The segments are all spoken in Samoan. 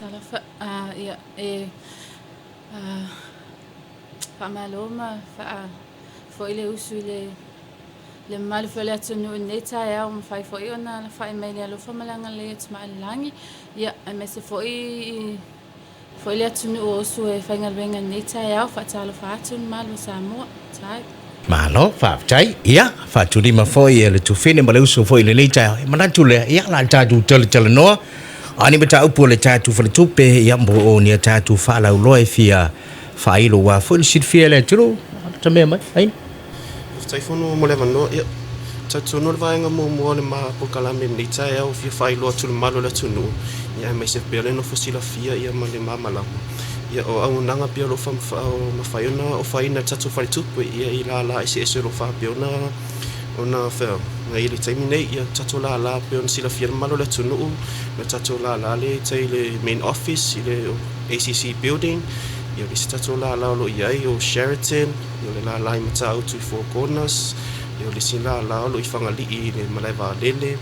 Talofa, ia, e faamalo ma faafoi le usu i le le mamalu foi o le atunuu i lenei taeao ua mafai foi ona alafai mai i le alofa ma le agalelei o Tamailalagi, ia, aemaise foi foi le atunuu o usu e faigaluega i lenei taeao. Faatalofa atu le mamalu o Samoa. Tai. Malo, faafetai. Ia, faatulima foi e le tufine ma le uso foi i lenei taeao. E manatu lea, ia, la tatou talatalanoa, a ni mataupu o le tatou faletupe, ia, mo o ni a tatou faalauloa e fia faailo aua foi le silafia e le atunuu. Ta mea mai, Aina. Faafetai Fono mo le avanoa. Ia, talitonu o le vaega muamua o le ma polokalame i lenei taeao e fia faailoa atu i le mamalu o le atunuu, ia aemaise pea le nofo silafia ia ma le malamalama. Ia, o auaunaga pea o lo o mafai ona ofaina e le tatou faletupe ia i lala eseese o lo o faapea ona ona i le taimi nei. Ia, tatou lala pei ona silafia e le mamalu o le atunuu, le tatou lala lea i tai i le main office i le ACC building, ia o le isi tatou lala o lo o i ai o Sheraton, Ia o le lala i Matautu i Four Corners, ia o le isi lala o lo o i Fagalii i le malae vaalele,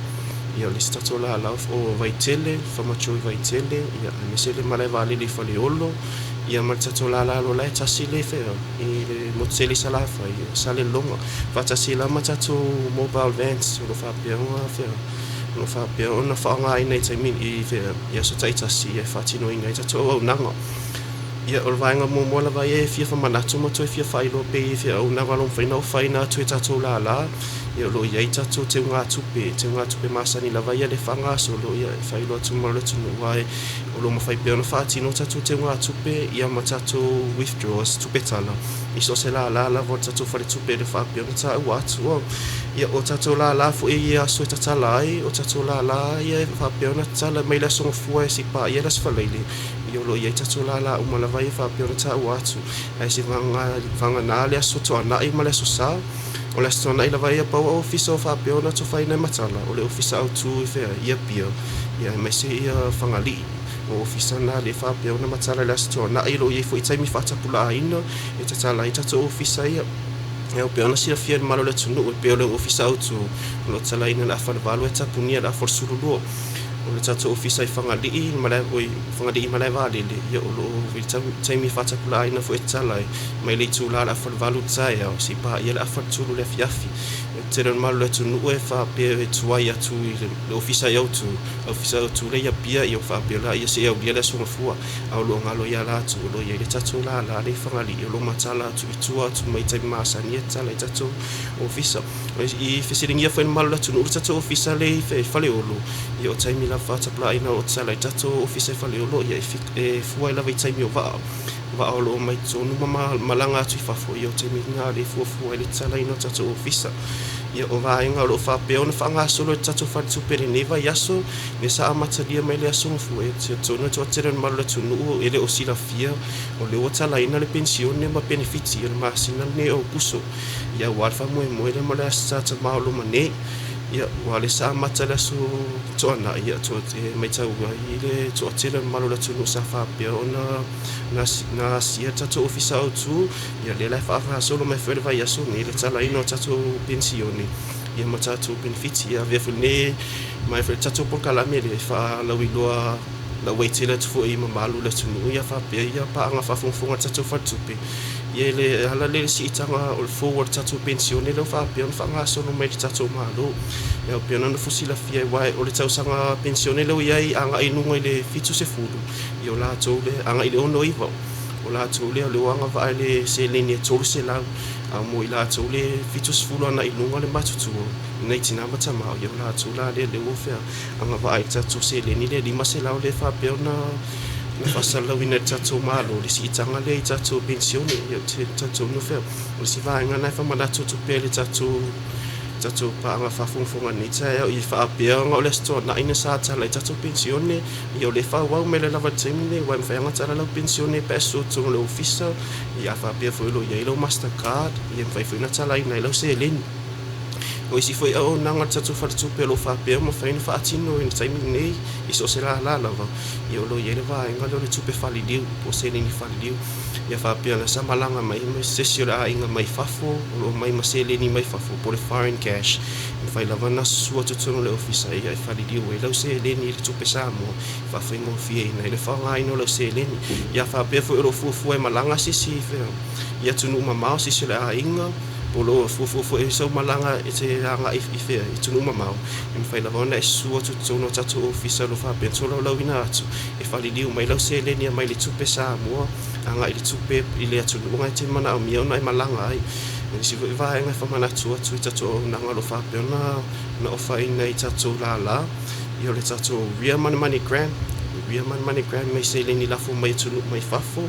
ia o le isi tatou lala o Vaitele, Famacho i Vaitele, ia aemaise le malae vaalele i Faleolo, ia ma le tatou lala o la e tasi le fea i le motu tele i Salafai, o Salelologa, faatasi la ma tatou mobile vans o lo o faapea ona fea, o lo o faapea ona faaaogaina i taimi i fea i aso taitasi e faatinoina ai tatou auaunaga. Ia, o le vaega muamua lava ia e fia faamanatu ma toe fia faailoa pei e auaunaga o lo o mafai ona ofaina atu e tatou lala. Ia, o lo o i ai tatou teugatupe, teugatupe masani lava ia le faagasolo, ia, e faailoa atu mo le atunuu ae o lo o mafai pea ona faatino tatou teugatupe ia ma tatou withdraws, tupe tala, i so o se lala lava o le tatou faletupe e le faapea ona taua atu. Ia, o tatou lala foi i aso e tatala ai, o tatou lala ia e faapea ona tatala mai le Aso Gafua e seia paia le Aso Faraile. Ia o lo o i ai tatou lala uma lava ia faapea ona taua atu, ae se vagana le Aso Toanai ma le Aso Sa. O le Aso Toanai lava ia pau au ofisa o faapea ona tofaina e matala, o le ofisa autu i fea, i Apia, ia aemaise ia Fagalii. O ofisa na le faapea ona matala i le Aso Toanai, o lo o i ai foi taimi faatapulaaina e tatala ai tatou ofisa ia. E ao pea ona silafia e le mamalu o le atunuu, e pei o le ofisa autu o lo o tatalaina i le afa o le 8 ae tapunia i le afa o le 12. O le tatou ofisa i Fagalii, malae, oi, Fagalii malae vaalele, ia o lo o i le taimi faatapulaaina foi e tatala ai, mai le itula o le afa o le 8 i le taeao, seia paia le afa o le 3 i le afiafi. O le tele o le mamalu o le atunuu e faapea e tuai atu i le ofisa i Autu, ofisa autu lea i Apia, ia faapea la ia seia aulia le Aso Gafua, a o lo o galo ia latou o lo o i ai le tatou lala lea i Fagalii o lo o matala atu i tua atu mai taimi masani e tatala ai tatou ofisa. I fesiligia foi e le mamalu o le atunuu le tatou ofisa lea i Faleolo, ia o taimi lava faatapulaaina o tatala ai tatou ofisa i Faleolo, ia e fua ai lava i taimi o vaa, vaa o lo o mai totonu ma malaga atu i fafo, ia o taimi na lea e fuafua ai le tatalaina o tatou ofisa. Ia o vaega o lo o faapea ona faagasolo e le tatou faletupe i lenei vaiaso, lea sa amatalia mai le Aso Gafua, e talitonu le toatele o le mamalu o le atunuu e le o silafia o lea ua talaina le penisione ma penefiti i le masina lenei o Aokuso. Ia aua le faamoemoe lea mo le Aso Sa Tamā o loma nei. Ia, aua o lea sa amata le Aso Toanai, ia, e matau ai le toatele o le mamalu o le atunuu sa faapea ona na asia le tatou Ofisa Autu. Ia, lea la e faagasolo mai foi le vaiaso nei le talaina o tatou penisione, ia ma tatou penefiti. Ia, avea foi lenei, maea foi le tatou polokalame lea e faalauiloa lauaitele atu foi i mamalu o le atunuu, ia faapea ia paaga faafogafoga a le tatou faletupe. Ia e le ala lea i le siitaga o le fou o le tatou penisione lea ua faapea ona faagasolo mai e le tatou Malo. E ao pea ona nofo silafia aua o le tausaga penisione lea ua i ai agai i luga i le 70, ia o latou lea agai i le 69, o latou lea o lea ua agavaa i le seleni e 300, a mo i latou le 70 agai i luga le matutua, nai tina ma tama, ia o latou la lea ua agavaa i le tatou seleni lea e 500 lea e faapea ona na faasalalauina e le tatou Malo le siitaga lea i tatou penisione. Ia ou te talitonu o le isi vaega lena e faamanatu atu pea i le tatou tatou paaga faafogafoga i lenei taeao i faapea ona o le Aso Toonai na sa tala ai tatou penisione, ia o lea e faaauau mai lava i le taimi lenei aua e mafai lava ona tala lau penisione pe a e susu atu i totonu o le ofisa, ia a faapea foi o lo o i ai lau master card, ia e mafai foi ona talaina ai lau seleni. O isi foi auaunaga a le tatou faletupe o lo o faapea ua mafai ona faatino i le taimi lenei i so o se lala lava, ia o lo o i ai le vaega lea o le tupe faliliu po o seleni faliliu. Ia faapea na sa malaga mai ma se isi o le aiga mai fafo o lo o mai ma seleni mai fafo po o le foreign cash, e mafai lava ona susua totonu o le ofisa ia e faliliu ai lau seleni i le tupe Samoa e faafaigofieina ai le faaaogaina o lau seleni. Ia faapea foi o lo o fuafua e malaga se isi i atunuu mamao se isi o le aiga po o lo o fuafua foi sau malaga e te agai i fea i atunuu mamao, e mafai lava ona e susua atu i totonu o tatou ofisa o lo o faapea ona tolaulauina atu e faliliu mai lau seleni mai le tupe Samoa agai i le tupe i le atunuuga e te manaomia ona e malaga ai. O nisi foi vaega e faamanatu atu i tatou auaunaga o lo o faapea ona ofaina i tatou lala, ia o le tatou Ria ma le MoneyGram. Ria ma le MoneyGram mai seleni lafo mai atunuu mai fafo.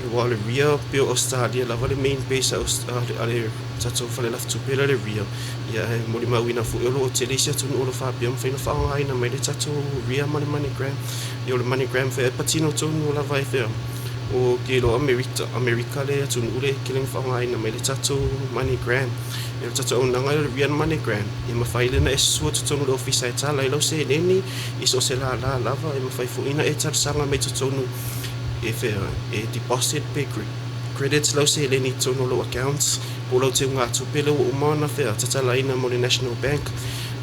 Aua o le Ria pei o Ausetalia lava le main base a le tatou fale lafotupe lea o le Ria. Ia ae molimauina foi o lo o tele isi atunuu o lo o faapea mafai ona faaaogaina mai le tatou Ria ma le MoneyGram. Ia o le MoneyGram foi e patino tonu lava e fea o ke iloa Amerika, Amerika le atunuu le tele na faaaogaina mai le tatou MoneyGram. Ia o le tatou auaunaga lea o le Ria ma le MoneyGram, e mafai lea ona e susua totonu o le ofisa e tala ai lau seleni i so o se lala lava, e mafai foi ona e talosaga mai totonu e fea e deposit pe credits lau seleni i totonu o lou accounts po o lau teugatupe lea ua uma ona fea tatalaina mo le National Bank.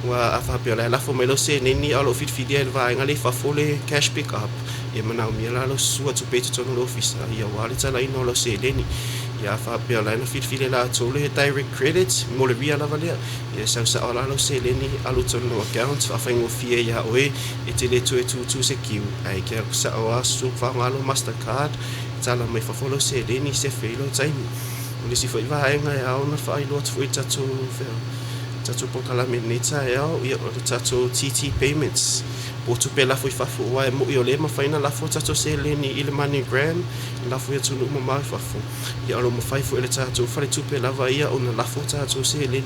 Ua a faapea o la e lafo mai lau seleni a o lo o filifilia e le vaega lea i fafo le cash pick up, e manaomia la lau susua tupe i totonu o le ofisa ia aua le talaina o lau seleni. Ia a faapea o la e na filifili e latou le direct credit mo le ria lava lea, ia e sau sao la lau seleni alu i totonu o lau account faafaigofie ia oe e te le toe tutu se kiu ae ke alu sao a susua faaaoga lau master card tala mai fafo lau seleni sefe i lou taimi. O le isi foi vaega e ao ona faailoa atu foi i le tatou fea tatou polokalame i lenei taeao, ia o le tatou TT Payments, po o tupe lafo i fafo, aua e moni o lea e mafai ona lafo tatou seleni i le MoneyGram, lafo i atunuu mamao i fafo, ia o lo o mafai foi e le tatou faletupe lava ia ona lafo tatou seleni.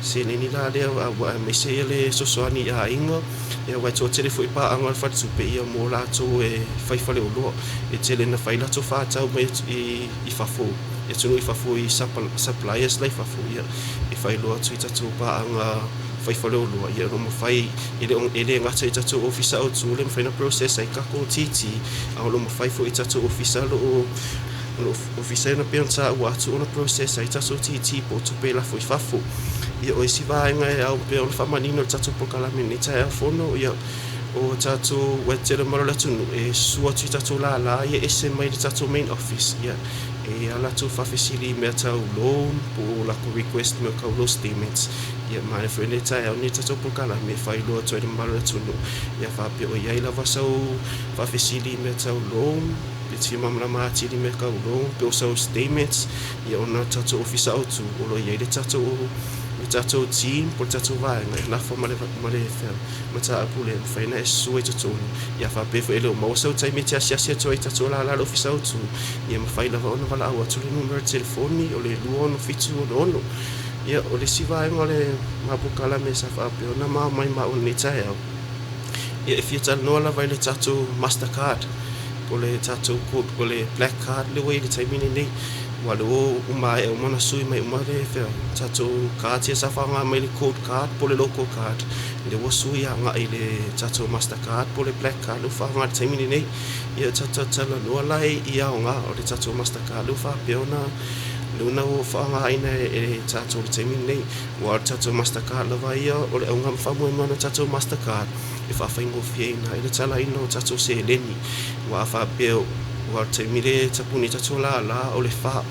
Seleni la lea ua aemaise ia le fesoasoani i aiga, ia aua e toatele foi paaga a le faletupe ia mo latou e fai faleoloa, e tele ina fai latou faatau mai i fafo, i atunuu i fafo i suppliers la i fafo, ia e faailoa atu i tatou paaga fai faleoloa, ia o lo o mafai, e le o, e le gata i tatou ofisa autu le mafai ona process ai tatou TT, a o lo o mafai foi i tatou ofisa o lo o, o lo o ofisa ia pei ona taua atu ona process ai tatou TT po o tupe e lafo i fafo. Ia o isi vaega e ao pea ona faamanino i le tatou polokalame i lenei taeao fono, ia o tatou, ua tele mamalu o le atunuu e susu atu i tatou lala ia ese mai le tatou main office, ia e i ai a latou faafesili i mea tau loan po o latou request mea tau loan statements. Ia manaia foi lenei taeao nei tatou polokalame e faailoa atu ai i le mamalu o le atunuu ia faapea o i ai lava sau faafesili i mea tau loan pe te fia malamalama atili i mea tau loan pe o sau statements ia ona tatou ofisa autu o lo o i ai le tatou le tatou team po o le tatou vaega e nafa ma le ma le mataupu lea e mafai ona e susua i totonu. Ia faapea foi e le o maua sau taimi e te asiasi atu ai i tatou lala i le ofisa autu, ia mafai lava ona valaau atu le numera telefoni o le 26766. Ia, o le isi vaega o le mapulukala me sa faapea ona mao mai ma au i lenei taeao, ia e fia talanoa lava i le tatou master card, po o le tatou code, o le black card lea ua i ai i le taimi lenei. Aua o lea ua maea uma ona sui mai uma le tatou cards ia sa faaaoga mai le code card po o le local card, lea ua sui agai i le tatou master card po o le black card lea ua faaaoga i le taimi lenei. Ia tatou talanoa la i aoga o le tatou master card lea ua faapea ona lea ona ua faaaogaina e tatou i le taimi lenei. Aua o le tatou master card lava ia o le auga ma faamoemoe o le tatou master card e faafaigofieina ai le talaina o tatou seleni. Aua a faapea aua o le taimi lea e tapuni ai tatou lala o le fa,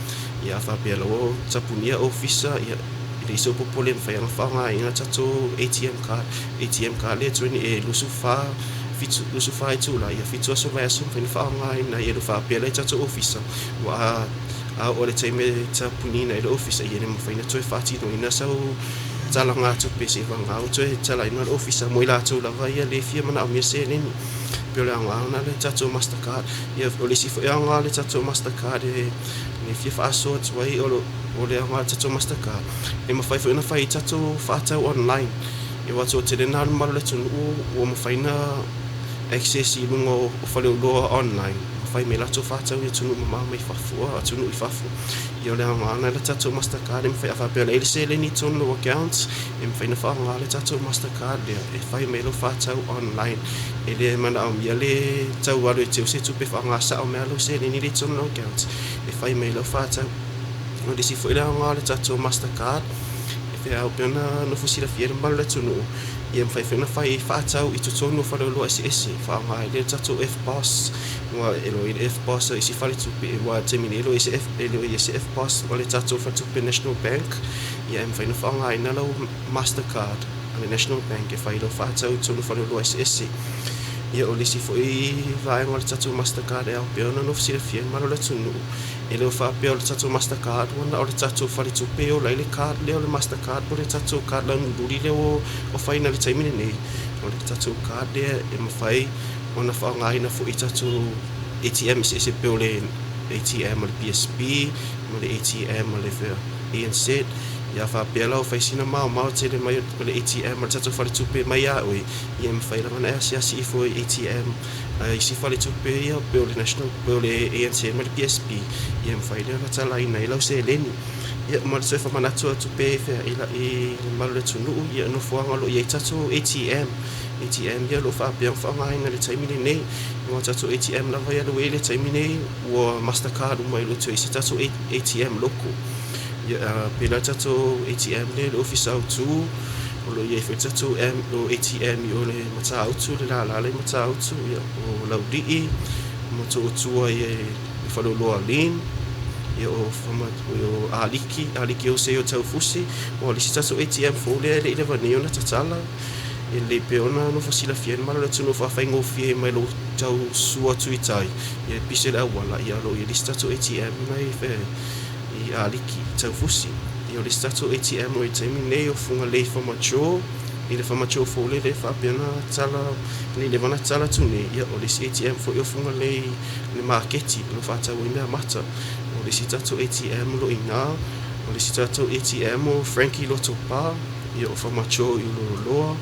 ia a faapea la ua tapunia ofisa ia e leai sou popole e mafai ona faaaogaina tatou ATM card. ATM card lea e 20 e 24 7 24 itula ia 7 aso vaiaso e mafai ona faaaogaina ai e le o faapea la i tatou ofisa ua a a oo i le taimi e tapuniina ai le ofisa ia e le mafai ona toe faatinoina sau talagatupe seivagana ua toe talaina le ofisa mo i latou lava ia le fia manaomia seleni. Pei o le aoga lena o le tatou master card. Ia o le isi foi aoga o le tatou master card e le fia faasoa atu ai o le aoga o le tatou master card e mafai foi ona fai ai tatou faatau online. Ia aua toatele na o le mamalu o le atunuu ua mafai ona access i luga o faleoloa online. fai mai latou faatau i atunuu mamao mai fafo, atunuu i fafo. Ia o le aoga lena i le tatou Mastercard e mafai a faapea o la e i ai le seleni i totonu o lou account e mafai ona faaaoga le tatou Mastercard lea e fai mai ai lau faatau online. E le manaomia le tau alu e teu se tupe e faaaoga sao mai lava lau seleni lea i totonu o lau account e fai mai ai lau faatau. O le isi foi le aoga o le tatou Mastercard e fia ao pea ona nofo silafia e le mamalu o le atunuu, ia mafai foi ona fai faatau i totonu o faleoloa eseese e faaaoga ai le tatou EFTPOS aua e le o i ai le EFTPOS a isi faletupe aua i le taimi nei e le o i ai se EFTPOS o le tatou faletupe National Bank ia e mafai ona faaaogaina lau Mastercard a le National Bank e fai ai lau faatau i totonu o faleoloa eseese. Ia o le isi foi vaega o le tatou Mastercard e ao pea ona nofo silafia e le mamalu o le atunuu E le o faapea o le tatou Mastercard ua na o le tatou faletupe e ola ai le card lea o le Mastercard po o le tatou card lanuululi lea ua ofaina i le taimi lenei. O le tatou card lea e mafai ona faaaogaina foi i tatou ATM eseese pei o le ATM a le PSB ma le ATM a le ANZ. Ia a faapea la ua fai sina maomao tele mai o le ATM a le tatou faletupe mai ia oe, ia e mafai lava ona e asiasi ifo i ATM A isi faletupe ia pei o le National, pei o le ANZ ma le PSB, ia e mafai lea ona talaina ai lau seleni. Ia ma le toe faamanatu atu pea i fea i le mamalu o le atunuu, ia nofoaga o lo o i ai tatou ATM. ATM ia o lo o faapea ona faaaogaina i le taimi lenei. Aua o tatou ATM lava ia ua i ai i le taimi lenei, ua master card uma e le o toe i ai se tatou ATM local. Ia pei la tatou ATM lea i le Ofisa Autu, o lo o i ai foi tatou ATM i o le Matautu, le lala lea i Matautu, ia, o Laulii, Motootua i le faleoloa Lean, ia, o Aliki, Aliki Ose o Taufusi, o le isi tatou ATM fou lea e le i leva nei ona tatala. E lelei pea ona nofo silafia ai le mamalu o le atunuu e faafaigofie mai lou tau susu atu i tai, ia e pise le auala, ia o lo o i ai le isi tatou ATM lena i Aliki, i Taufusi. Ia o le isi tatou ATM o i le taimi lenei o Fugalei Famacho, i le Famacho fou lea e faapea ona tatala, le i leva ona tatala atu nei, ia o le isi ATM foi o Fugalei i le maketi o lo o faatau ai meamata. O le isi tatou ATM o lo o i ina, o le isi tatou ATM o Frankie Lotopa, ia o Famacho i Ululoloa,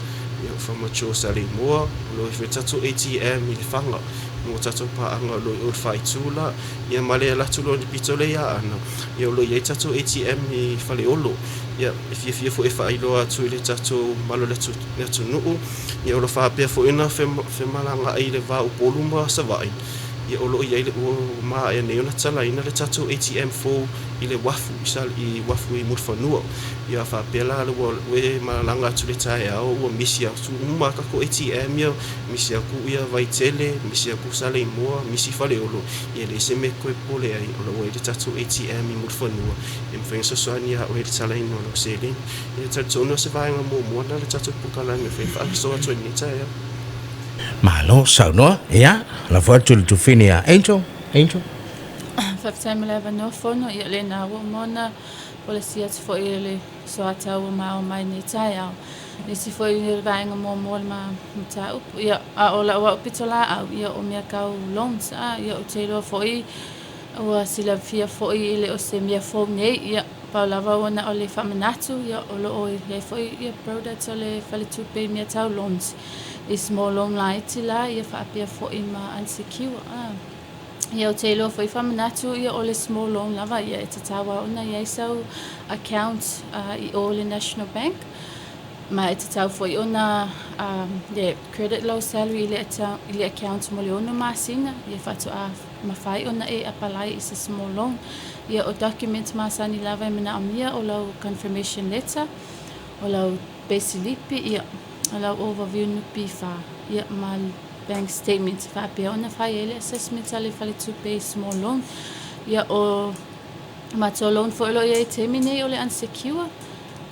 ia o Famacho Saleimoa, o lo o i ai foi le tatou ATM i Lefaga mo tatou paaga o lo o i o i le faaitu la. Ia ma le alu atu loa i le pito lea i Aana, ia o lo o i ai tatou ATM i Faleolo. Ia, e fiafia foi e faailoa atu i le tatou mamalu o le atunuu, ia o lo o faapea foi ona femalagaai i le va o Upolu ma Savaii, ia o lo o i ai le, ua maea nei ona tatalaina le tatou ATM fou i le uafu i Sal, i uafu i Mulifanua. Ia a faapea la ua e malaga atu i le taeao ua misi atu uma lava tatou ATM ia, misi atu ia Vaitele, misi atu Saleimoa, misi Faleolo, ia e leai se mea e toe popole ai, o la ua i ai le tatou ATM i Mulifanua e mafai ona fesoasoani ia oe i le talaina o lau seleni. Ia e talitonu o se vaega muamua lena o le tatou polokalame e mafai ona faasoa atu ai i lenei taeao. Malo saunoa, ia, lafo atu i le tufine ia Angel, Angel. Faafetai mo le avanoa Fono, ia lena ua uma ona folasia atu foi e le soatau ua maua mai i lenei taeao. Nisi foi o le vaega muamua o le mataupu, ia, a o lau au pitolaau, ia, o mea tau loans, a, ia, ou te iloa foi ua silafia foi e le o se mea fou nei, ia, pau lava ua na o le faamanatu, ia, o lo o i ai foi ia products o le faletupe i mea tau loans, i small loan laiti la, ia faapea foi ma unsecure, a. Ia ou te iloa foi faamanatu ia o le small loan lava ia e tatau lava ona i ai sau account i o i le National Bank ma e tatau foi ona ia credit lau salary i le account mo le 6 masina ia faatoa mafai ona e apalai i se small loan. Ia o documents masani lava e manaomia o lau confirmation letter, o lau peisilipi, ia o lau overview NPF, ia ma bank statement faapea ona fai ai le assessment a le faletupe i small loan. Ia o matou loan foi o lo o i ai i le taimi nei o le unsecure,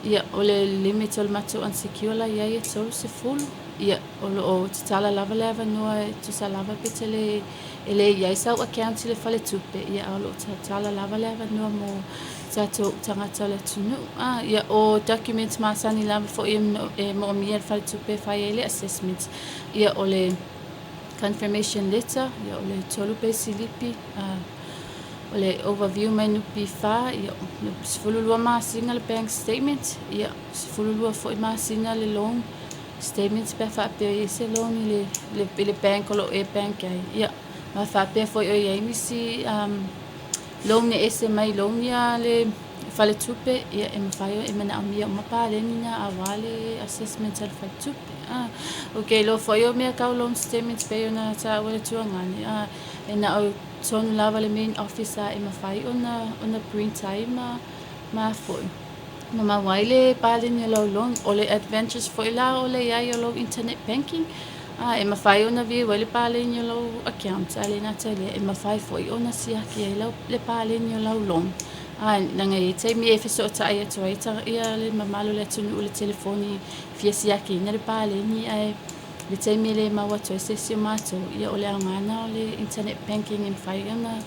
ia o le limit o le matou unsecure la i ai e 30. Ia o lo o tatala lava le avanoa e tusa lava pe te le e le i ai sau account i le faletupe, ia a o lo o tatala lava le avanoa mo tatou tagata o le atunuu. A, ia o documents masani lava foi e moomia e le faletupe e fai ai le assessment. Ia o le confirmation letter, ia o le tolu peisilipi, o le overview mai NPF, ia 12 masina le bank statement, ia 12 foi masina le loan statement pe a faapea e i ai se loan i le bank o lo o e bank ai. Ia Ma faapea foi o i ai nisi loan e ese mai loan a le faletupe, ia e mafai e manaomia uma paleni na aua le assessment a le faletupe. Ou te iloa foi o mea tau loan statements pei ona taua e le Tuagane, e na o tonu lava le main office a e mafai ona print ai ma foi ma maua ai le paleni o lau loan. O le advantage foi la o le i ai o lou internet banking, e mafai ona view ai le paleni o lou account, ae le gata i lea, e mafai foi ona siaki ai lau, le paleni o lau loan. Leaga e i ai taimi e fesootai atu ai ia le mamalu o le atunuu i le telefoni fia siakiina le paleni, ae le taimi e le maua atu ai se isi o matou, ia o le aoga lena o le internet banking e mafai ona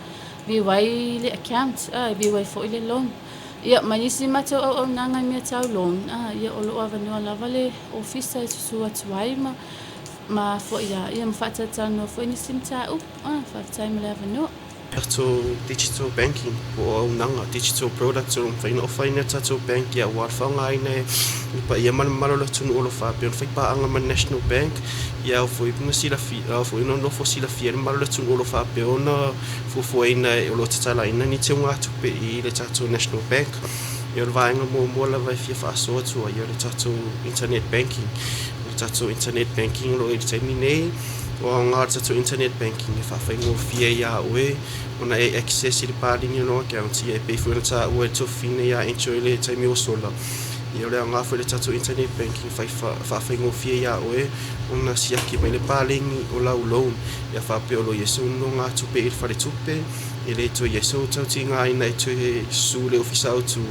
view ai le account, e view ai foi le loan. Ia, ma nisi matou auaunaga i mea tau loan, ia o lo o avanoa lava le ofisa e susu atu ai ma foi a, ia ma faatalatalanoa foi nisi mataupu. Faafetai mo le avanoa. Tatou digital banking po o auaunaga, digital products o lo o mafai ona ofaina e le tatou bank ia aua le faaaogaina e le paia ma le mamalu o le atunuu o lo o faapea ona faipaaga ma le National Bank. Ia ao foi ona silafia, ao foi ona nofo silafia e le mamalu o le atunuu o lo o faapea ona fuafuaina o lo o tatalaina ni teugatupe i le tatou National Bank. Ia o le vaega muamua lava e fia faasoa atu ai o le tatou internet banking. O le tatou internet banking o lo o i ai i le taimi nei, o aoga o le tatou internet banking e faafaigofie ai ia oe ona e access i le paleni o lou account ia e pei foi ona taua e Tofina ia Enjoy le taimi ua sola. Ia o le aoga foi o le tatou internet banking e faafaigofie ia oe ona siaki mai le paleni o lau loan. Ia faapea o lo o i ai sou nonogatupe i le faletupe, e le toe i ai sou tautigaina e toe susu i le ofisa autu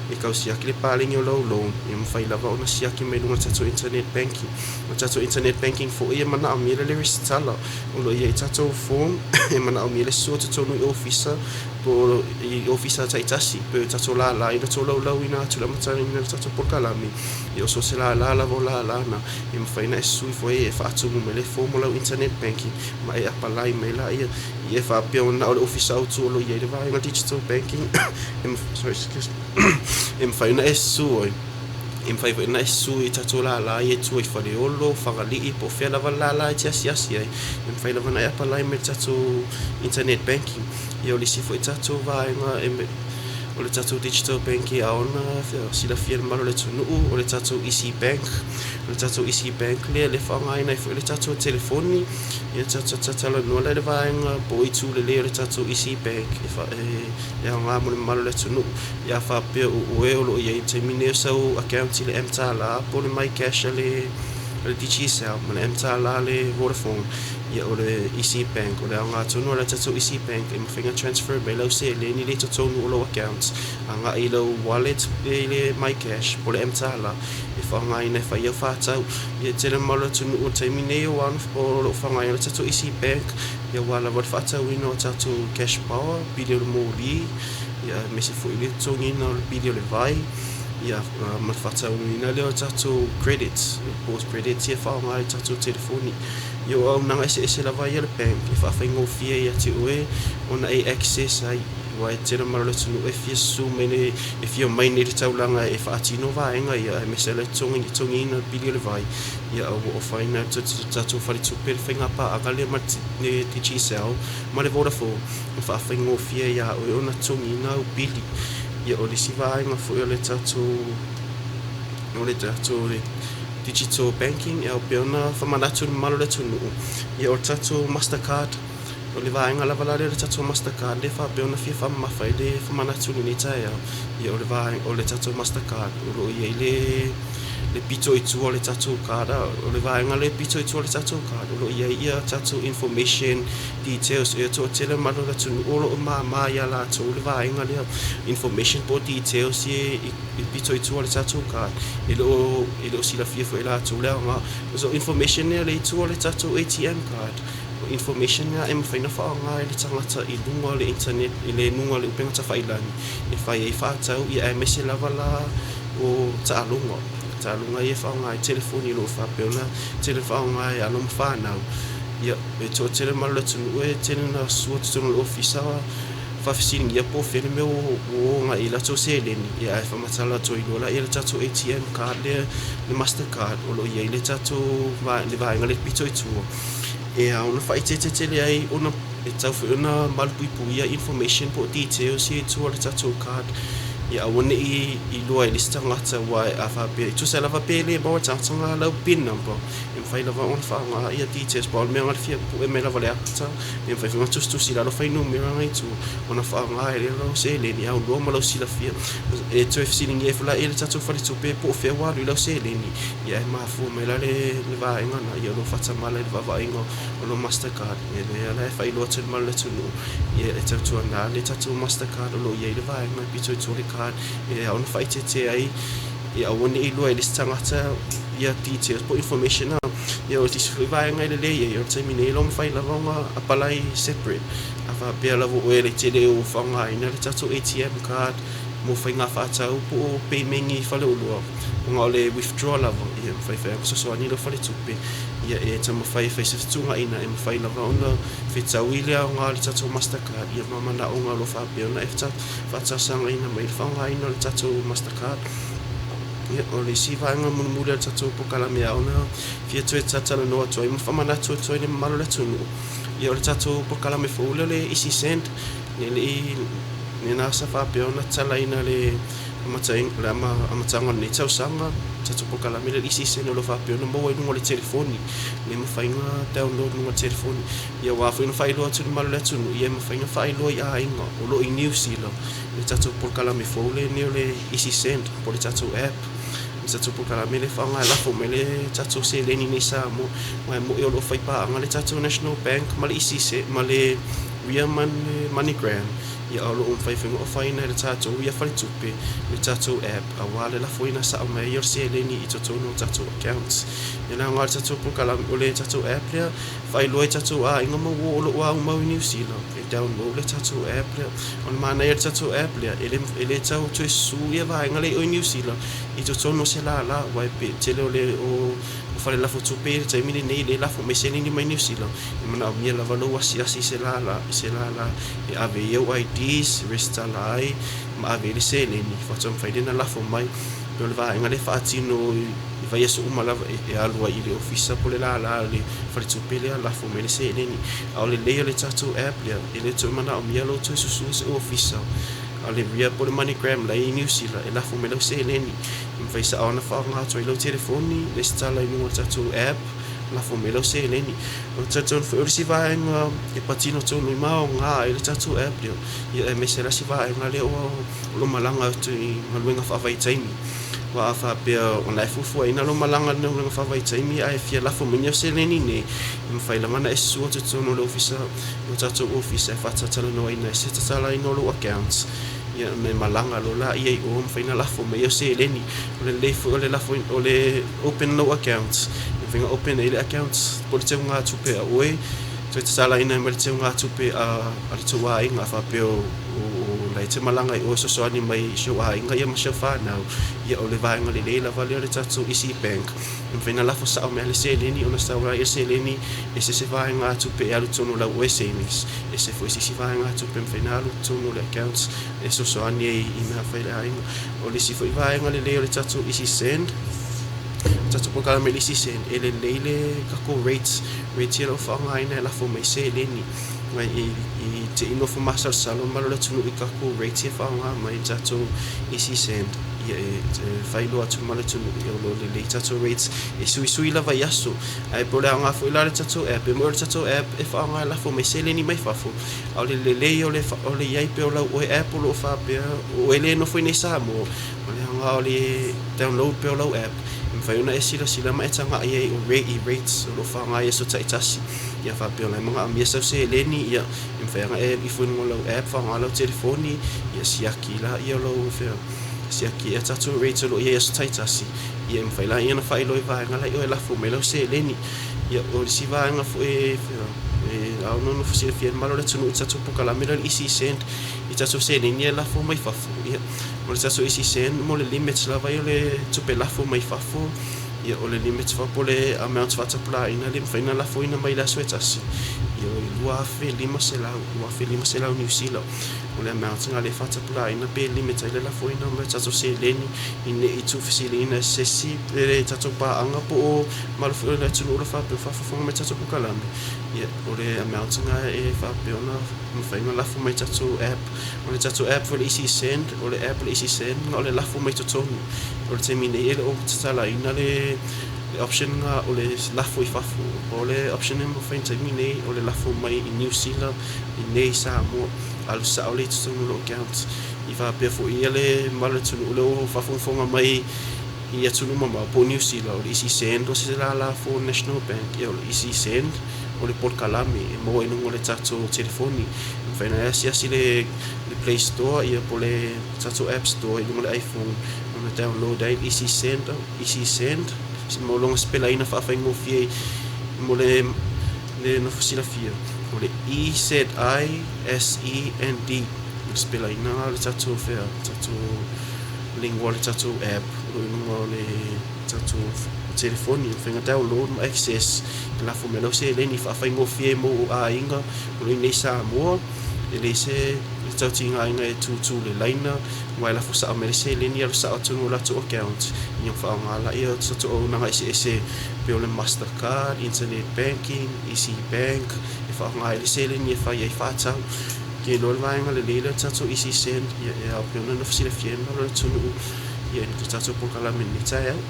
e tau siaki le paleni o lau loan, e mafai lava ona siaki mai luga o le tatou internet banking. O le tatou internet banking foi e manaomia le resitala o lo o i ai i tatou form, e manaomia le susu o totonu i ofisa po o i ofisa taitasi, pei o tatou lala ina tolaulauina atu i le amataina o le tatou polokalame, ia o so o se lala lava o lala na. E mafai ona e sui foi e faatumu mai le form o lau internet banking ma e apalai mai laia ia e faapea ona o le ofisa autu o lo o i ai le vaega digital banking e, sorry, excuse me, e mafai ona e susu ai e mafai foi ona e sui i tatou lala ia i tua i Faleolo, Fagalii po o fea lava le lala e te asiasi ai e mafai lava ona e apalai mai le tatou internet banking. Ia o le isi foi tatou vaega e o le tatou digital banking a ona silafia e le mamalu o le atunuu o le tatou easy bank. O le tatou easy bank lea lea e faaaogaina ai foi le tatou telefoni. Ia tatou talanoa la i le vaega po o itu lelei o le tatou easy bank e aoga mo le mamalu o le atunuu. Ia a faapea o oe o lo o i ai i le taimi nei o sau account i le mTala po o le MyCash a le Digicel ma le mTala a le Vodafone, ia o le easy bank o le aoga tonu o le tatou easy bank e mafai ona transfer mai lau seleni lea i totonu o lou account agai i lau wallet i le MyCash po o le mTala e faaaogaina e fai au faatau. Ia e tele mamalu o le atunuu i le taimi nei o lo o faaaogaina le tatou Easy Bank ia aua lava le faatauina o tatou cash power, pili o le moli, ia aemaise foi le totogiina o le pili o le vai, ia ma le faatauina lea o tatou credits, po o credits ia e faaaoga i tatou telefoni. Ia o auaunaga eseese lava ia a le bank e faafaigofie ia te oe ona e access ai. Aua e tele mamalu o le atunuu e fia susu mai nei, e fia omai nei i le taulaga e faatino vaega ia, aemaise le totogiina o le pili o le vai, ia ua ofaina e le tatou faletupe le faiga paaga lea ma le Digicel ma le Vodafone e faafaigofie ia oe ona totogiina au pili. Ia o le isi vaega foi o le tatou o le tatou digital banking e ao pea ona faamanatu i le mamalu o le atunuu, ia o le tatou Mastercard. O le vaega lava la lea o le tatou Mastercard lea e faapea ona fia faamamafa ai le faamanatu i lenei taeao, ia o le vaega o le tatou Mastercard o lo o i ai le le pito i tua o le tatou card. O le vaega lea pito i tua o le tatou card o lo o i ai ia tatou information details e toatele mamalu o le atunuu o lo o mama ia latou le vaega lea information po o details ia i pito i tua o le tatou card e le o silafia foi e latou le aoga. So information lea i tua o le tatou ATM card. O information lea e mafai ona faaaoga e le tagata i luga o le internet, i le luga o le upega tafailagi e fai ai faatau, ia aemaise lava la o taaloga, taaloga ia e faaaoga ai telefoni o lo o faapea ona tele faaaoga e alo ma fanau. Ia, e toatele mamalu o le atunuu e tele ina sua totonu o le ofisa faafesiligia po o fea le mea ua o agai i ai latou seleni, ia ae faamatala atu ai loa la le tatou ATM card lea, le master card o lo o i ai le tatou le vaega lea pito i tua. E ao ona faaeteete tele ai ona E tatau foi ona malupuipuia information po o details ia i tua o le tatou card ia aua ne i iloa e le isi tagata aua a faapea e tusa lava pe le maua e le tagata lena lau pin number e mafai lava ona faaaoga ia details pau o le mea na o le fia pue mai lava o le ata e mafai foi ona tusitusi i lalo fuainumera na i tua ona faaaoga ai lea o lau seleni aunoa ma lau silafia e toe fesiligia ifo laia e le tatou faletupe po o fea ua alu i lau seleni ia e mafua mai la le vaega lena ia o lo o faatamala i le vaavaaiga o lou Mastercard. Ia lea la e faailoa atu i le mamalu o le atunuu, ia e tautuana le tatou Mastercard o lo o i ai le vaega e pito i tua o le card e ao ona faaeteete ai ia aua ne i iloa e le isi tagata ia details po o information na. Ia o isi foi vaega e lelei ai, o le taimi nei e le o mafai lava ona apalai separate. A faapea lava o oe e te le o faaaogaina le tatou ATM card mo faiga faatau po o pemeni i faleoloa, ona o le withdraw lava, ia e mafai foi ona fesoasoani lau faletupe ia e taumafai e fai se fetuunaiga e mafai lava ona fetaui le aoga o le tatou Mastercard ia ma manaoga o lo o faapea ona e faatalosagaina mai le faaaogaina o le tatou Mastercard. Ia, o le isi vaega mulimuli o le tatou polokalame ao ona fia toe talatalanoa atu ai ma faamanatu atu ai le mamalu o le atunuu, ia o le tatou polokalame fou lea o le Easy Send, ne le i lena sa faapea ona tatalaina le le amataga o lenei tausaga, tatou polokalame lea i le EasySend o lo o faapea ona maua i luga o le telefoni, le mafai ona download i luga o le telefoni. Ia aua foi na faailoa atu i le mamalu o le atunuu, ia e mafai ona faailoa i aiga o lo o i Niu Sila le tatou polokalame fou lenei o le EasySend po o le tatou app. Le tatou polokalame lea e faaaoga e lafo mai le tatou seleni i inei i Samoa. Aua e moni o lo o faipaaga le tatou National Bank ma le EasySend ma le Ria ma le MoneyGram. Ia o lo o mafai foi ona ofaina e le tatou ia faletupe le tatou app aua le lafoina sao mai ai o le seleni i totonu o tatou accounts. Ia le aoga o le tatou polokalame o le tatou app lea, faailoa i tatou aiga ma uo o lo o aumau i Niu Sila e download le tatou app lea. O le manaia o le tatou app lea, e le, e le tau toe susu ia vaega lea i o i Niu Sila i totonu o se lala aua e pei tele o le o o fale lafo tupe i le taimi lenei e le lafo mai seleni mai Niu Sila, e manaomia lava lou asiasi i se lala, i se lala e ave i au IDs, resitala ai ma ave ai le seleni faatoa mafai lea ona lafo mai. Pei o le vaega lea e faatino i vaiaso uma lava e alu ai i le ofisa po o le lala o le faletupe lea lafo mai le seleni. A o le lelei o le tatou app lea, e le toe manaomia lou toe susu i se ofisa. A o le Ria po o le MoneyGram la e i Niu Sila e lafo mai lau seleni. E mafai sao ona faaaoga atu ai lau telefoni, resitala i luga o le tatou app, lafo mai lau seleni. O le talitonu foi o le isi vaega e patino tonu i ma aoga ai le tatou app lea, ia aemaise la isi vaega lea o lo o malaga atu i galuega faavaitaimi. Aua a faapea o la e fuafuaina lou malaga i galuega faavaitaimi ae fia lafo mai ni au seleni nei, e mafai lava ona e susu atu i totonu o le ofisa, o tatou ofisa e faatalatalanoaina ai se tatalaina o lou accounts, ia ona e malaga loa laia i o mafai ona lafo mai au seleni. O le lelei foi o le lafo o le open lou accounts, e mafai ona open ai le accounts po o le teugatupe a oe, toe tatalaina ai ma le teugatupe a le tou aiga a faapea o la e te malaga i o e fesoasoani mai i si ou aiga ia ma si au fanau, ia o le vaega lelei lava lea o le tatou Easy Bank. E mafai ona lafo sao mai lava le seleni ona sau ai le seleni ese se vaegatupe e alu i totonu o lau oe savings, ese foi se isi vaegatupe e mafai ona alu i totonu o le accounts e fesoasoani ai i mea fai le aiga. O le isi foi vaega lelei o le tatou Easy Send, o tatou polokalame i le Easy Send, e lelei le tatou rates, rates ia o lo o faaaogaina e lafo mai seleni. I te i nofo masalosalo le mamalu o le atunuu i tatou rates ia e faaaoga mai i le tatou Easy Send. Ia e faailoa atu i le mamalu o le atunuu ia o lo o lelei tatou rates, e suisui lava i aso. Ae po o le aoga foi la o le tatou app, e moni o le tatou app e faaaoga e lafo mai seleni mai fafo, A o le lelei o le o le i ai pea o lau oe app o lo o faapea o oe le nofo i nei Samoa, o le aoga o le download pea o lau app, e mafai ona e silasila ma e tagai ai o rate i rates o lo o faaaoga i aso taitasi. Ia faapea o la e manaomia sau seleni, ia e mafai ona e alu ifo i luga o lau app faaaoga lau telefoni, ia siaki laia o lau fea siaki ea tatou rates o lo o i ai i aso taitasi, ia e mafai laia ona faailoa i vaega la i oe e lafo mai lau seleni. Ia o le isi vaega foi e e ao ona nofo silafia e le mamalu o le atunuu i le tatou polokalame lea o le Easy Send i tatou seleni ia e lafo mai fafo. Ia, o le tatou Easy Send mo le limits lava ia o le tupe lafo mai fafo, ia o le limits po o le amount faatapulaaina lea e mafai ona lafoina mai i le aso e tasi, ia o le $2,500, $2,500 Niu Sila. O le amount lena lea e faatapulaaina pe limit ai le lafoina mai o tatou seleni ina ne i tuufesiliina e se isi e tatou paaga po o mamalu foi o le atunuu o lo o faapea o faafofoga mai i tatou polokalame. Ia, o le amount na e faapea ona mafai ona lafo mai tatou app. O le tatou app foi le Easy Send, o le app o le Easy Send na o le lafo mai totonu. O le taimi nei e le o tatalaina le le option na o le lafo i fafo. O le option e mafai i le taimi nei o le lafo mai i Niu Sila, i nei i Samoa, alu sao lea i totonu o lou account. I faapea foi ia le mamalu o le atunuu lea ua faafogafoga mai i atunuu mamao po o Niu Sila, o le Easy Send o se lala for National Bank, ia o le Easy Send o le polokalame e maua i luga o le tatou telefoni. E mafai ona e asiasi le le Play Store ia po o le tatou App Store i luga o le iPhone ona download ai le Easy Send, Easy Send mo lona sipelaina faafaigofie mo le le nofo silafia o le E Z I S E N D o le sipelaina o le tatou fea tatou lingua o le tatou app o lo o i luga o le tatou telefoni. E mafai ona download ma access e lafo mai lau seleni e faafaigofie mo ou aiga o lo o i inei i Samoa. E leai se tautiga e tūtū i le laina aua e lafo sao mai le seleni alu sao atu i latou account ia faaaoga laia o tatou auaunaga eseese pei o le Master Card, internet banking, easy bank e faaaoga ai le seleni e fai ai faatau. Ou te iloa le vaega lelei lea o le tatou easy send ia e ao pea ona nofo silafia ai le mamalu o le atunuu ia i le tatou polokalame i lenei taeao.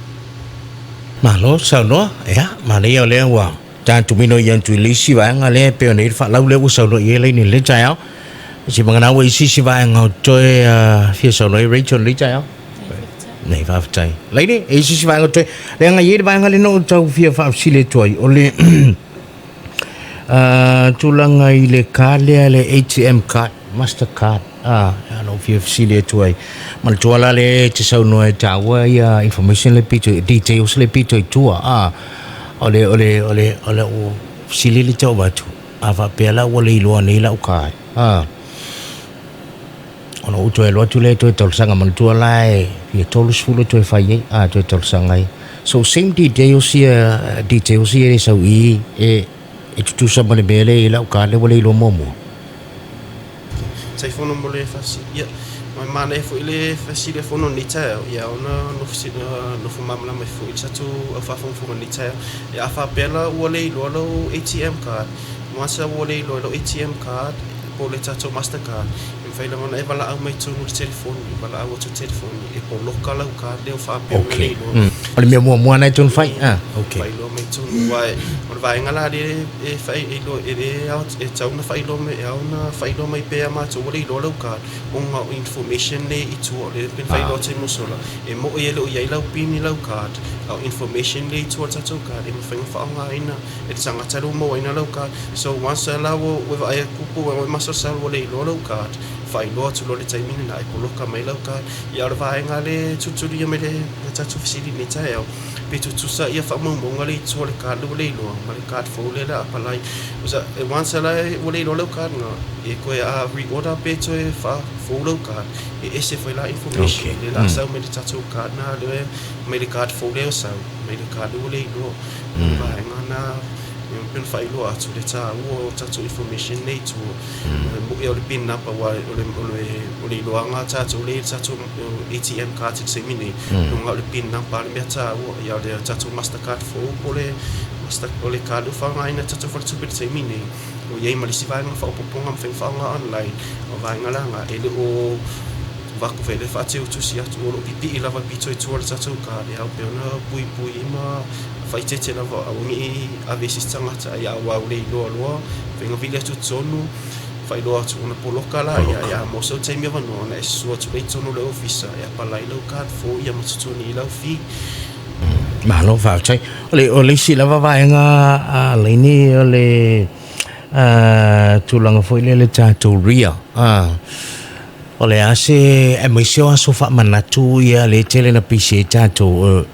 Malo saunoa, ia manaia o lea ua tatou mino i atu i le isi vaega lea e pei ona i ai le faalau lea ua saunoa i ai Laini i lenei taeao. Se manawa ua i se isi vaega o toe fia saunoa ai Rachel i lenei taeao. Nei, faafetai. Laini, e i se isi vaega o toe, leaga e i ai le vaega lea na ou tau fia faafesili atu ai, o le tulaga i le card lea, le ATM card, master card, na ou fia fesili atu ai. Manatua la lea e te saunoa e taua ia information le pito, details le pito i tua, o le, o le, o le, o le, o fesili le tau avatu, a faapea la ua le iloa nei lau card, ona ou toe alu atu lea e toe talosaga, manatua la e fia 30 e toe fai ai, a toe talosaga ai. So same details ia, details ia e sau i i, e tutusa ma le mea lea e i ai lau card lea ua le iloa muamua. Taifono mo le fesili. Ia, ma e manaia foi le fesili a Fono i lenei taeao, ia ona nofo malamalama ai foi le tatou au faafogafoga i lenei taeao. Ia a faapea la ua le iloa lau ATM card, once a ua le iloa lau ATM card po o le tatou master card, e mafai lava ona e valaau mai totonu i le telefoni, valaau atu i le telefoni e poloka lau card lea ua faapea ona le iloa. O le mea muamua lena e tonu fai? Okay. Faailoa mai totonu, aua o le vaega la lea e faailoa, e le ao, e tatau ona faailoa mai, e ao ona faailoa mai pea ia matou ua le iloa lau card, ona o information lea i tua, o lea pei ona faailoa atu ai Musola, e moi e le o i ai lau pin i lau card, a o information lea i tua o le tatou card e mafai ona faaaogaina e le tagata lea ua mauaina lau card. So once la ua e vaai atu po ua e masalosalo ua le iloa lau card, faailoa atu loa i le taimi lena e poloka mai lau card. Ia a o le vaega lea e tulitulia mai le tatou fesili i lenei taeao, pe tutusa ia faamaumauga lea i tua o le card lea ua le iloa ma le card fou lea o le a apalai. Once la ua le iloa lau card lena, e toe a re-order pe toe faafou lau card, e ese foi la information lea o le a sau mai le tatou card lena lea mai le card fou lea o sau mai le card lea ua le iloa. O le vaega lena e pei ona faailoa atu le taua o tatou information nei i tua. E moi o le pin number aua o le o le o le iloaga a tatou lea i le tatou ATM card i le taimi nei, luga o le pin number le mea taua. Ia o le tatou master card fou po o le master o le card ua faaaogaina e tatou faletupe i le taimi nei, ua i ai ma le isi vaega faaopoopoga mafai ona faaaoga online. O vaega la na e le o avatu foi le faateutusi atu o lo o pipii lava pito i tua o le tatou card e ao pea ona puipui ma faaeteete lava aua ne i ave i se isi tagata ae aua ua le iloa loa faiga vili atu i totonu faailoa atu ona poloka la ia ia mo sou taimi avanoa ona e susu atu lea i totonu o le ofisa e apalai lau card fou ia ma totogi lau fee. Malo faafetai. O le o le isi lava vaega a Laini o le tulaga foi lea le tatou RIA. O le a se aemaise o aso faamanatu ia lea e tele na pisi ai tatou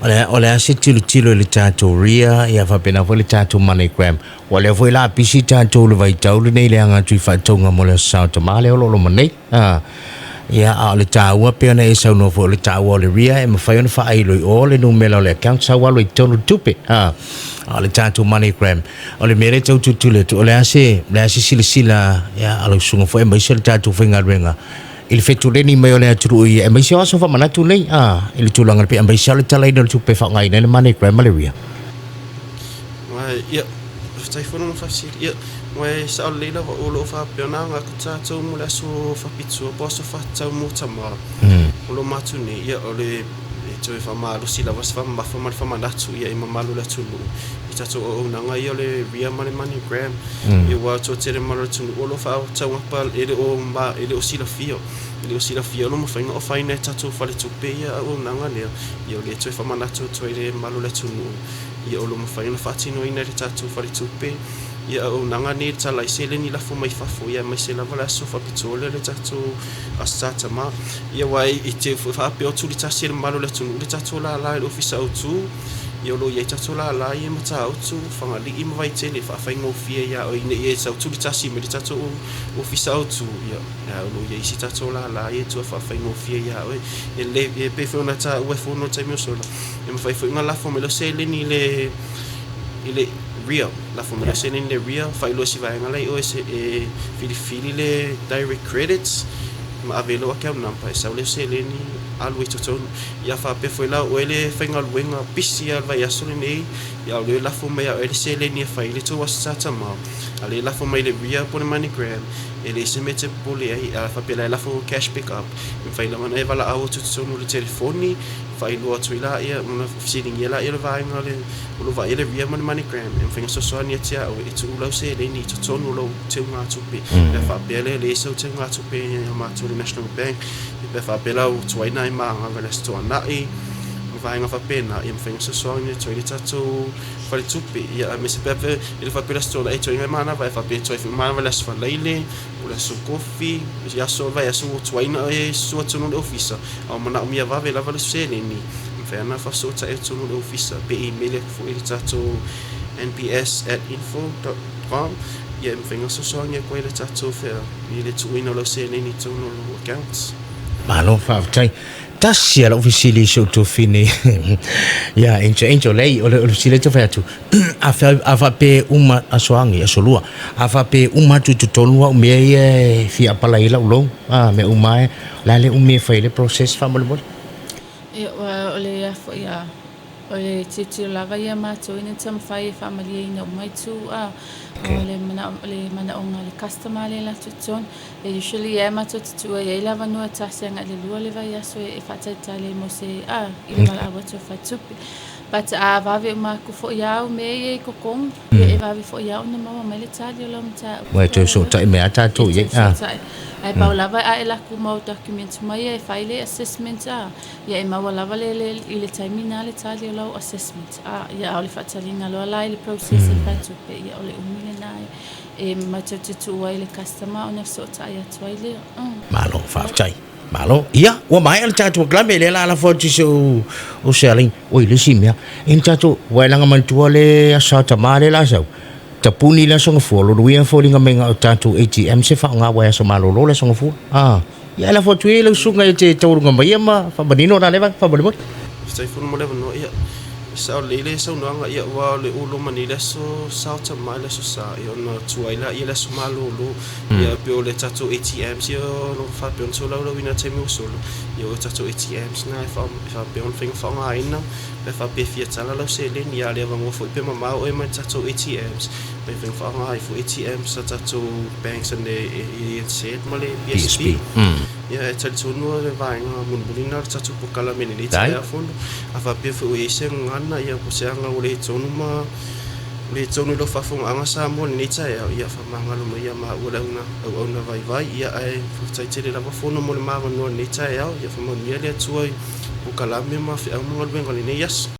o le a se tilotilo i le tatou RIA ia faapena foi le tatou MoneyGram. Ua lea foi la pisi tatou i le vaitau lenei i le aga atu i faatauga mo le Aso Sa o Tama lea o lo o loma nei. Ia, a o le taua pei ona e saunoa foi o le taua o le RIA e mafai ona faailo i o le numera o le account sau alu i totonu le tupe. A o le tatou MoneyGram, o le mea lea e tau tulituli atu, o le a se, o le a se silasila a lau susuga foi aemaise o le tatou faigaluega i le fetuleni mai o le atunuu ia, aemaise o aso faamanatu nei, a, i le tulaga pei aemaise lava o le talaina o le tupe e faaaogaina ai le MoneyGram ma le RIA. Ia, Faafetai fono mo faafesili. Ia, ua e sao lelei lava o lo o faapea ona aga atu tatou mo le aso faapitoa po o aso faatatau mo tama o lo o matou nei. Ia, o le e toe faamalosi lava se faamamafa ma le faamanatu ia i mamalu o le atunuu i tatou auaunaga ia o le Ria ma le MoneyGram. Ia, aua toatele mamalu o le atunuu o lo o faataugapa e le o ma e le o silafia. E le o silafia o lo o mafai ona ofaina e tatou faletupe ia auaunaga lea. Ia, o lea e toe faamanatu atu ai le mamalu o le atunuu Ia o lo o mafai ona faatinoina e le tatou faletupe ia auaunaga nei e tala ai seleni lafo mai fafo ia aemaise lava le aso faapitoa lea o le tatou Aso Sa Tama. Ia aua e te faapea o tulitasi e le mamalu o le atunuu le tatou lala i le Ofisa Autu, ia o lo o i ai tatou lala ia i Matautu, Fagalii ma Vaitele e faafaigofie ia oe ina ia e sau tulitasi mai le tatou Ofisa Autu, ia o lo o i ai isi tatou lala ia e toe faafaigofie ia oe. E lelei, e pei foi ona taua e Fono i le taimi ua sola, E mafai foi ona lafo mai lau seleni i le i le RIA, lafo mai lau seleni i le RIA, faailoa i si vaega la i o e filifili le direct credits ma ave ai lou account number e sau lea seleni alu ai i totonu. Ia faapea foi la o oe le faigaluega pisi lava i le vaiaso lenei, ia o lea e lafo mai ia oe le seleni e fai ai le tou Aso Sa Tamā, a o lea e lafo mai i le RIA po o le MoneyGram, e leai se mea e te popole ai. A faapea la e lafo cash pick up, e mafai lava ona e valaau atu i totonu o le telefoni, faailoa atu ai laia, ona fesiligia laia o le vaega o le, o lo o vaaia le Ria ma le MoneyGram, e mafai ona fesoasoani atu ia oe e tuu lau seleni i totonu o lou teugatupe. Pe a faapea lea e leai sau teugatupe ia matou i le National Bank, ia pe a faapea la ua tuai nai maga i le Aso Toonai ma vaega faapena, ia mafai ona fesoasoani atu ai le tatou faletupe. Ia aemaise pe a faapea e le faapea le Aso Toonai e tuai nai manava, ae faapea e tuai foi manava i le Aso Faraile, o le Aso Kofi, i aso o le vaiaso ua tuai ona e susu atu i le ofisa, A ua manaomia vave lava le seleni, e mafai lava ona faafesootai atu totonu o le ofisa pe email atu foi i le tatou nbs at info dot com ia e mafai ona fesoasoani atu ai le tatou fea i le tuuina o lau seleni i totonu o lou accounts. Malo faafetai. Tasi a lau fesili i si ou tuafine ia Angel. Angel, leai, o le fesili e tau fai atu, a faapea e uma aso agi, aso lua, a faapea e uma atu i totonu au mea ia e fia apalai ai lau loan, a mea uma e, O le a le umi e fai ai le process faamolemole? Ia, ua o le a foi a, o le tilotilo lava ia a matou ina taumafai e faamalieina uma itu a, o le manao, o le manaoga o le customer lea e alu atu i totonu. E usually lava matou te tuua i ai le avanoa e tasi agai i le lua le vaiaso e faatalitali ai mo se a, i le valaau atu a faletupe. But a vave uma atu foi lava au mea ia i totonu, ia e vave foi lava ona maua mai le tali o lau mataupu. Ua e toe fesootai mai lava tatou i ai. E toe fesootai. Ae pau lava a e latou mau documents uma ia e fai le assessment a, ia e maua lava le le i le taimi na le tali o lau assessment a, ia a o le faataliga loa la i le process e faatupe, ia o le umi lena e matou te tuu ai i le customer ona fesootai atu ai lea. Malo, faafetai. Malo. Ia, ua maea le tatou polokalame, lea la lafo atu i si ou uso ia Alaina. Oi, le isi mea, e ni tatou, ua e laga manatua le Aso Sa Tama lea la sau, tapuni le Aso Gafua, lona uiga e foliga mai na o tatou ATM se faaaoga aua e aso malolo le Aso Gafua. A, ia e lafo atu ia i lau susuga e te taualuga mai ia ma faamanino na leva faamolemole. Faafetai fono mo le avanoa, ia, e sao lelei le saunoaga, ia, aua o le ulo mani le Aso Sa o Tama i le Aso Sa, ia, ona tuai laia i le aso malolo. Ia pei o le tatou ATMs ia o lo o faapea ona tolaulauina i le taimi ua sola, ia o tatou ATMs na e faapea ona fai faaaogaina pe a faapea e fia tala lau seleni, a o le avanoa foi pe mamao oe mai le tatou ATMs, e mafai ona faaaoga ai foi ATMs a tatou banks a le ANZ ma le PSB. Ia e talitonu o le vaega mulimuli lena o le tatou polokalame i lenei taeao fono. A faapea foi ua i ai se gagana ia po o se aga ua le tonu ma le tonu i lau faafofogaaga Samoa i lenei taeao, ia faamagalo mai ia maua le auauna vaivai, ia ae faafetai tele lava Fono mo le ma avanoa i lenei taeao, ia faamanuia le Atua i polokalame ma feau ma galuega o lenei aso.